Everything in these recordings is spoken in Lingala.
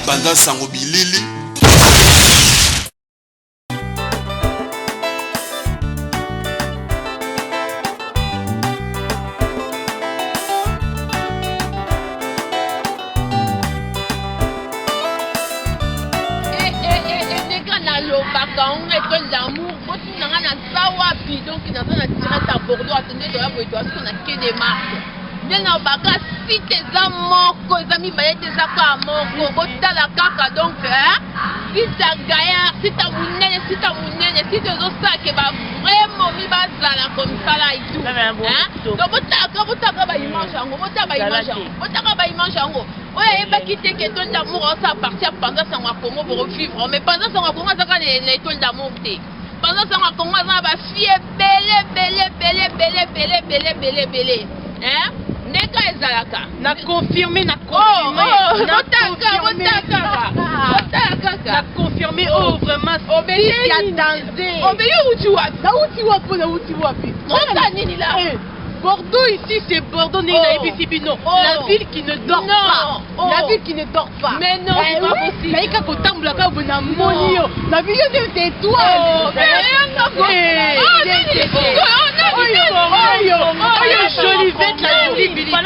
Panza sango bilili. Eh, eh, eh, eh, ndenge nalobaka yango etoile d'amour botuna nga naza wapi donc naza na direct ya bordeaux atende toya boye toya na quai de marque nde nalobaka site eza moko eza mibale te eza kaka moko botala kaka donc site ya gaillard site ya monene site ya monene site ezosala ke ba vrai momi bazala comme ça là et tout donc botalaka botalaka ba image yango botala ba image yango botaka ba image yango oyo ayebaki te ke étoile d'amour aosala partie ya panza sango ya congo bokovivre mais panza sango ya congo aza kaka na étoile d'amour te panza sango ya congo aza na bafille ebele ebele ebele ebele ebele ebele ebele ebele hein ndeka ezalaka na confirme na oh, oh, botaka botaka botaka kaka na confirme oh vraiment obeye ya danger obeye uti wapi nauti wapi nauti wapi ota nini la eh. Bordeaux ici c'est Bordeaux ndenge nayebisi bino la ville qui ne dort pas la ville qui ne dort pas mais non c'est pas possible naye kaka kotambola kaka boye namoni yo na bi yo nde ete étoile oyo oyo jolivette la jolie bilito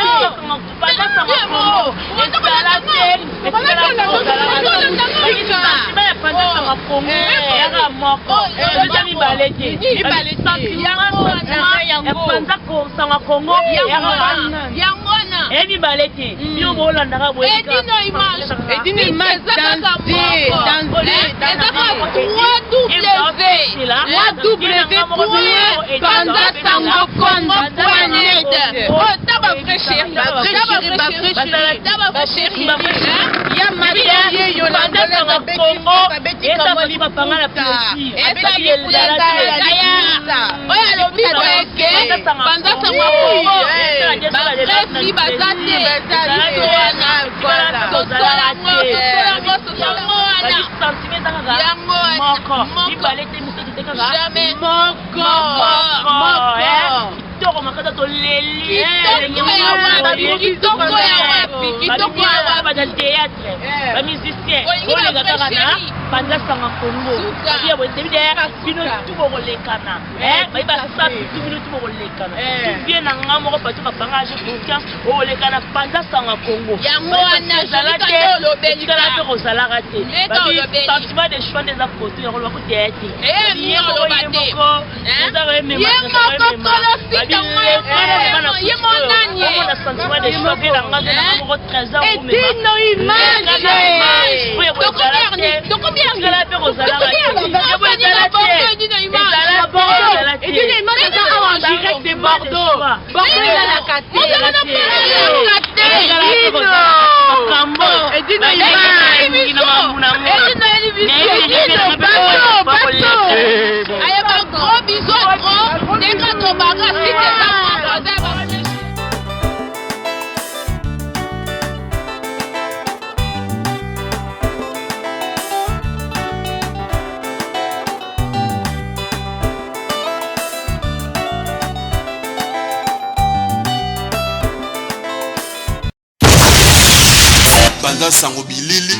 Panza kosanga Congo yango wana e mibale te bino bolandaka boye edino image edino image danse danse eza kaka 3 w 3 w panza sango congo point net oyo ta ba vrai chéri Ba vrai chéri, ba vrai chéri. ta ba vrai chéri ya maye yo na ezali bapanga na plaisir oyo alobi boye ke panza sango ya congo ba vrai fille baza te biso wana sosolango sosolango sosolango wana sentiment eza kaka Yango wana. moko Moko. mibale te misato te kaka Jamais. moko moko eh. kitoko makata toleli Kitoko ya wapi, kitoko ya wapi, kitoko ya wapi. bada théâtre Eh. bamusicien Olingi ba oleka kaka na chéri. panza sanga congo Suka. ya boye tebi de bino tu bokolekana Eh, bayi tout à basapi fait. tu bino tu bokolekana Eh. tu vie na nga moko pato kapanga je confiance okolekana panza sanga congo Yango wana, Ezala Jolika te, nde olobeli etikala ka. mpe kozalaka te Ndenge Babi, olobeli. sentiment de choix nde eza koto yango loba koteya te Eh, Ye moko, oloba ye te. moko, Hein? eza koyemema, Ye eza moko koyemema. kolo Babi, site yango, leka na ye mo kutu oyo, nani ye? omona sentiment de choix mpe na nga mpe na nga moko trésor omema. edino image Oyo kozala te. Etikala mpe kozalaka te. Ye boye ezala te. Ezala te, ezala te. edino image aza awa en direct de bordeaux bordeaux elalaka te Makambo. Edino image bato bato ayeba gros bisous à trop ndenge tobaka site eza moko aza ba Panza sango bilili.